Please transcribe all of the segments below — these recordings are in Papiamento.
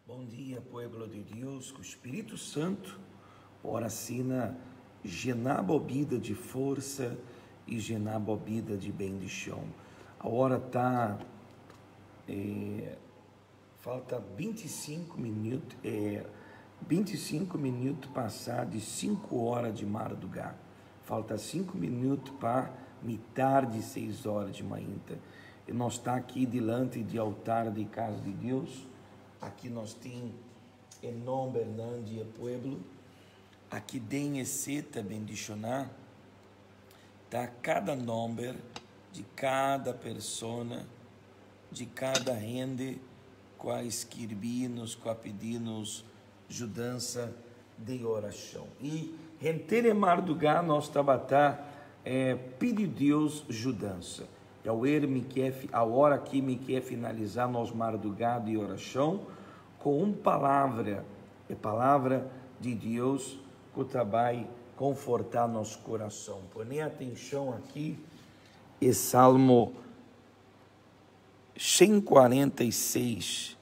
Bon dia, pueblo di Dios, ku Spiritu Santu ora asina llená bo bida di forsa i llená bo bida di bendishon. Awor ta falta 25 minüt, 25 minüt pasá di 5 ora di mardugá. Falta 5 minüt pa mitar di 6 ora di mainta. I nos ta aki dilanti di altar di kas di Dios. Aki nos tin e nombernan di e pueblo. Aki den e seta bendishoná ta kada nomber di kada persona, di kada hende ku a skirbi nos, ku a pidi nos yudansa den orashon. I henter e mardugá nos tabata pidi Dios yudansa. I awer mi ke, awor aki mi ke finalisá nos mardugá di orashon ku un palabra, e palabra di Dios ku ta bai konfortá nos kurason. Pone atenshon aki, e Salmo 146,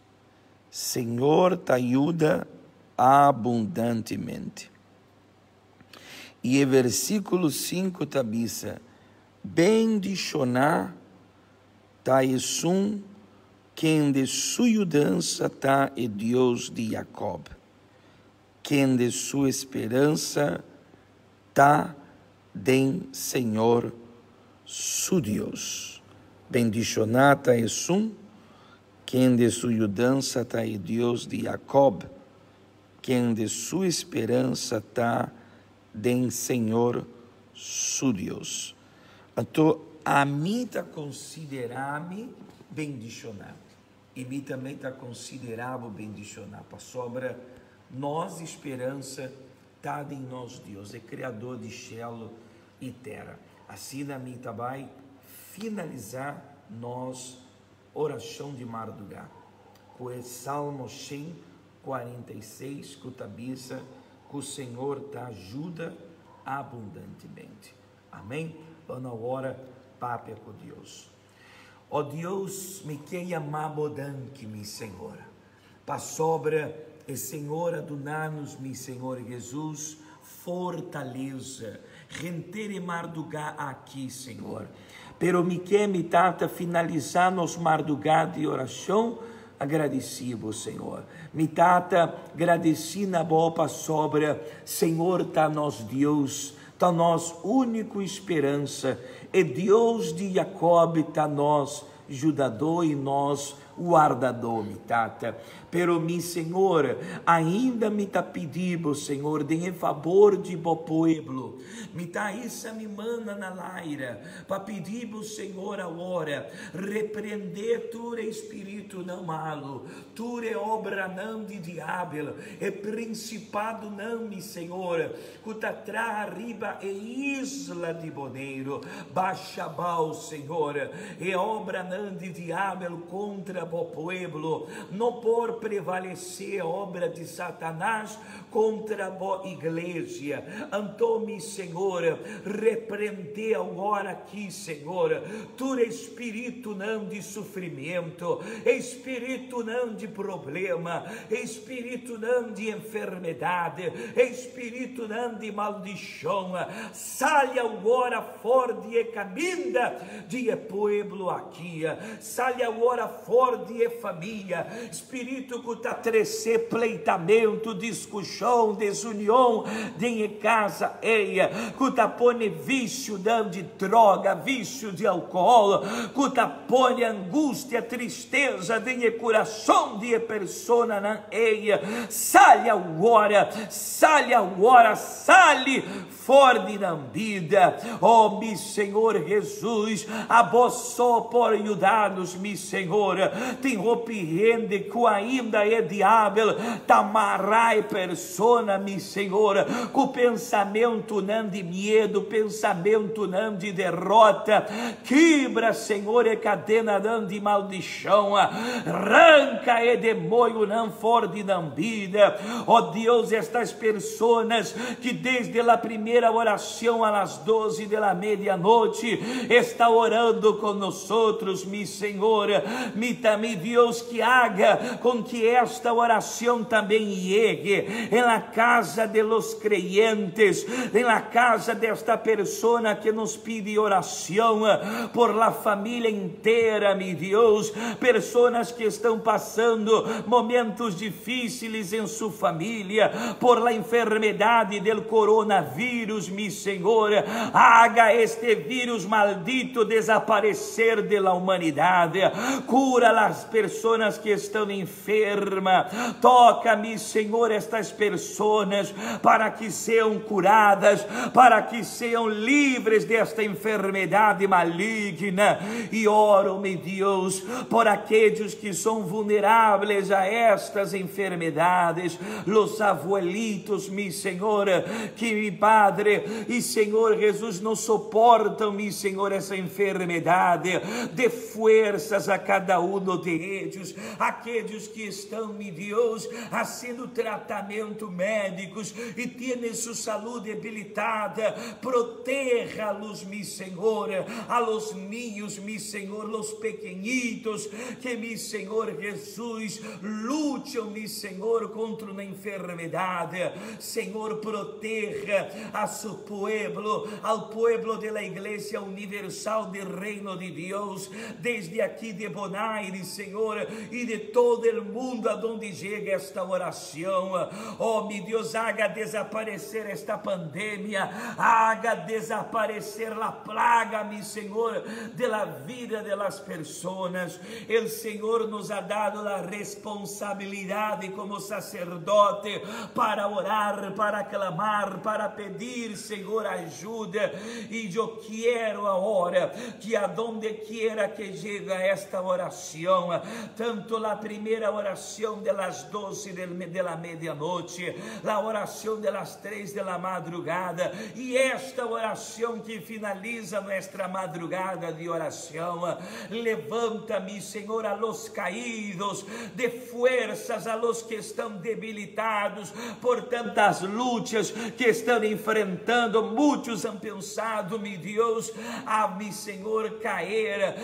Señor ta yuda abundantemente. I e versíkulo 5 ta bisa, Bendishoná ta esun kende su yudansa ta e Dios di Jakòb, kende su speransa ta den Señor su Dios. Bendishoná ta esun kende su yudansa ta e Dios di Jakòb, kende su speransa ta den Señor su Dios. Anto ami ta konsiderá mi bendishoná, i mi tambe ta konsiderá bo bendishoná, pasobra nos speransa ta den nos Dios, e Kreador di shelu i tera. Asina mi ta bai finalisá nos orashon di mardugá ku e Salmo 146 ku ta bisa ku Señor ta yuda abundantemente. Amèn. Ban awor papia ku Dios. O Dios, mi ke yama bo danki, mi Señor, pasobra e Señor a duna nos, mi Señor Jesus, fortalesa henter e mardugá aki, Señor. Pero mi ke, mi Tata, finalisá nos mardugá di orashon agradesí bo, Señor. Mi Tata, gradesí na bo pasobra Señor ta nos Dios, ta nos úniko speransa. E Dios di Jakòb ta nos yudadó i nos wardadó, mi Tata. Pero mi Señor, ainda mi ta pidi bo, Señor, den e fabor di bo pueblo, mi ta hisa mi mannan na laira pa pidi bo, Señor, awor, reprendé tur e spiritunan malu, tur e obranan di diabel, e prinsipadonan, mi Señor, ku ta traha riba e isla di Boneiru. Basha abou, Señor, e obranan di diabel kontra bo pueblo. No por prevalesé e obra di Satanas kontra bo iglesia. Anto, mi Señor, reprendé awor aki, Señor, tur e spiritunan di sufrimiento, e spiritunan di problema, e spiritunan di enfermedat, e spiritunan di maldishon. Sali awor for di e kaminda di e pueblo aki. Sali awor for di e famia. Spiritu ku ta trese pleitamentu, diskushon, desunion den e kasa ei, ku ta pone visionan di droga, visio di alkohòl, ku ta pone angustia, tristesa den e kurason di e personanan ei. Sali awor, sali awor, sali for di nan bida. Oh, mi Señor Jesus, abo so por yuda nos, mi Señor. Tin hopi hende ku ainda e diabel ta mara e persona, mi Señor, ku pensamentunan di miedu, pensamentunan di derota. Kibra, Señor, e kadenanan di maldishon. Ranka e demoñonan for di nan bida. Oh Dios, estas personas que desde la primera oración a las 12 de la medianoche está orando con nosotros, mi Señor, mi ta. Tata, mi Dios, que haga com que esta oração também llegue en la casa de los creyentes, en la casa desta persona que nos pide oração por la familia inteira, mi Deus, pessoas que estão passando momentos difíceis em sua família, por la enfermedade del coronavírus, mi Senhor, haga este vírus maldito desaparecer de la humanidade, cura las pessoas que estão enfermas, toca, mi Senhor, estas pessoas para que sejam curadas, para que sejam livres desta enfermidade maligna. E oro, meu Deus, por aqueles que são vulneráveis a estas enfermidades, los abuelitos, mi Senhor, que mi Padre e Senhor Jesus não suportam, mi Senhor, essa enfermidade. Dê forças a cada um de eles, aqueles que estão, mi Deus, fazendo tratamento médicos e têm sua saúde debilitada, proteja-los, mi Senhor, a los niños, mi Senhor, los pequeñitos, que mi Senhor Jesus lutam, mi Senhor, contra uma enfermidade. Senhor, proteja a su pueblo, al pueblo de la Iglesia Universal del Reino de Deus, desde aqui de Bonaire, Senhor, e de todo o mundo aonde chega esta oração. Oh, mi Deus, haga desaparecer esta pandemia, haga desaparecer la plaga, mi Senhor, de la vida de las personas. El Senhor nos ha dado la responsabilidade como sacerdote para orar, para clamar, para pedir, Senhor, ajuda. E eu quero agora que aonde quiera que llegue esta oração, tanto la primeira oração de las 12 de la medianoche, la oração de las 3 de la madrugada e esta oração que finaliza nuestra madrugada de oração. Levanta-me, Senhor, a los caídos, dê fuerzas a los que estão debilitados por tantas lutas que estão enfrentando. Muitos han pensado, mi Deus, a mi Senhor cair,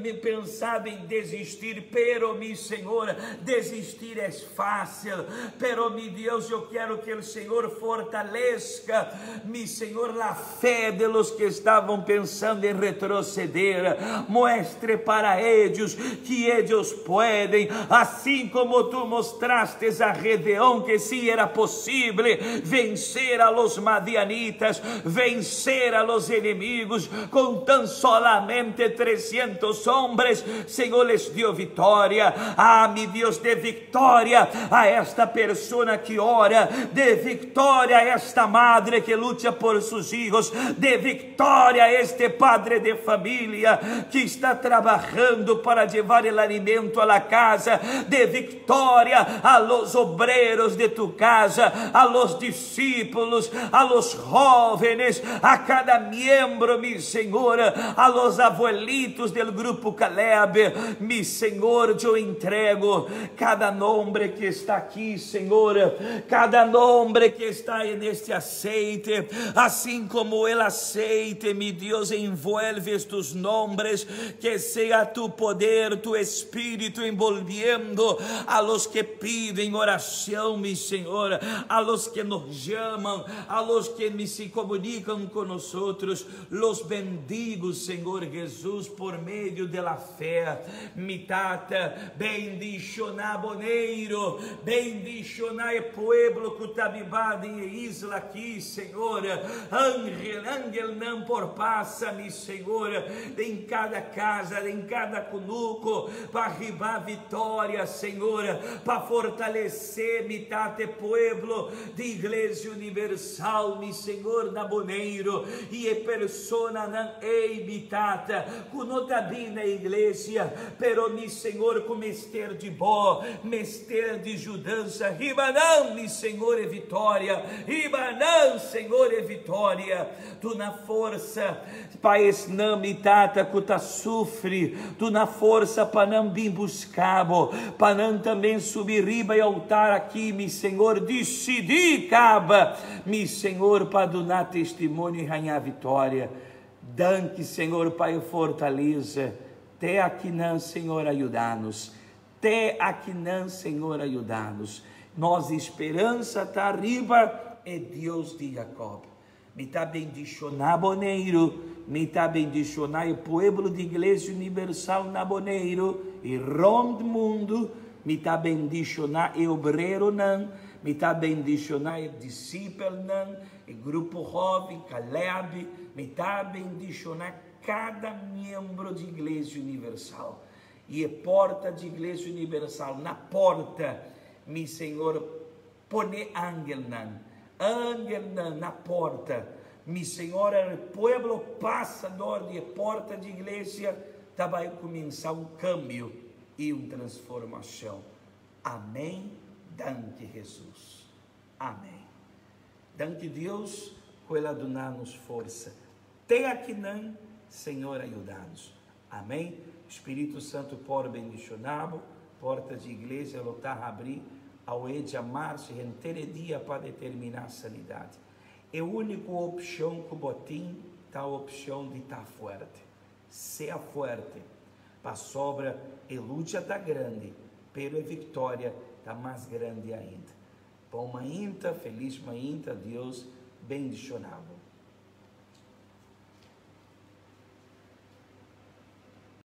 me pensado em desistir, pero mi Senhor, desistir é fácil, pero mi Deus, eu quero que o Senhor fortaleça, mi Senhor, la fé de los que estavam pensando em retroceder, muestre para eles que eles podem, assim como tu mostraste a Gedeón que sim era possível vencer a los madianitas, vencer a los inimigos com tão solamente 300 homens. Senhor, les deu vitória. Ah, mi Deus, dê vitória a esta persona que ora, dê vitória a esta madre que luta por seus hijos, dê vitória a este padre de família que está trabalhando para levar o alimento a la casa, dê vitória a los obreros de tu casa, a los discípulos, a los jóvenes, a cada miembro, mi Senhor, a los abuelitos del grupo Caleb, mi Senhor, eu entrego cada nome que está aqui, Senhor, cada nome que está neste aceite, assim como el aceite, mi Deus, envuelve estes nombres, que seja tu poder, tu espírito envolviendo a los que piden oração, mi Senhor, a los que nos chamam, a los que se comunicam con nosotros, los bendigo, Senhor Jesus, por meio de la fé. Mi tata, bendiciona Boneiro, bendiciona e pueblo que está em isla aqui, Senhor. Ángel, ángel não por passa, mi Senhor, em cada casa, em cada cunuco, para arribar vitória, Senhor, para fortalecer, mi tata, pueblo de Igreja Universal, mi Senhor, na Boneiro, e persona não ei, mi tata, kunota na igreja, pero mi Senhor, com mester de bó, mester de judança, ribanão, mi Senhor, é vitória, ribanão, Senhor, é vitória, tu na força, Pai, não mi tata, kuta sufre, tu na força, para não bim buscabo, para não também subir riba e altar aqui, mi Senhor, decidi, caba, mi Senhor, para donar testemunho e ganhar vitória. Danke, Senhor, Pai, fortaleza. Te akinan Señor a yuda nos. Te akinan Señor a yuda nos. Nos speransa ta riba e Dios di Jacob. Mi ta bendishoná Boneiru, mi ta bendishoná e pueblo di Iglesia Universal na Boneiru i rònt mundu, mi ta bendishoná e obreronan, mi ta bendishoná e disipelnan, e grupo hóben, Caleb, mi ta bendishoná kada miembro di Iglesia Universal. I e porta di Iglesia Universal, na porta, mi Señor, pone angelnan, angelnan na porta. Mi Señor, e pueblo pasa dor di e porta di iglesia, ta bai kuminsá un kambio i un transformashon. Amèn. Danki Hesus. Amèn. Danki Dios ku el a duna nos forsa. Te akinan, Señor a yuda nos. Amèn. Spiritu Santu por bendishoná bo. Porta di iglesia lo ta habrí awe djamarsu henter e dia pa determiná sanidat. E úniko opshon ku bo tin ta opshon di ta fuerte. Sea fuerte, pasobra e lucha ta grandi, pero e viktoria ta mas grandi ainda. Bon mainta, felis mainta, Dios bendishoná bo.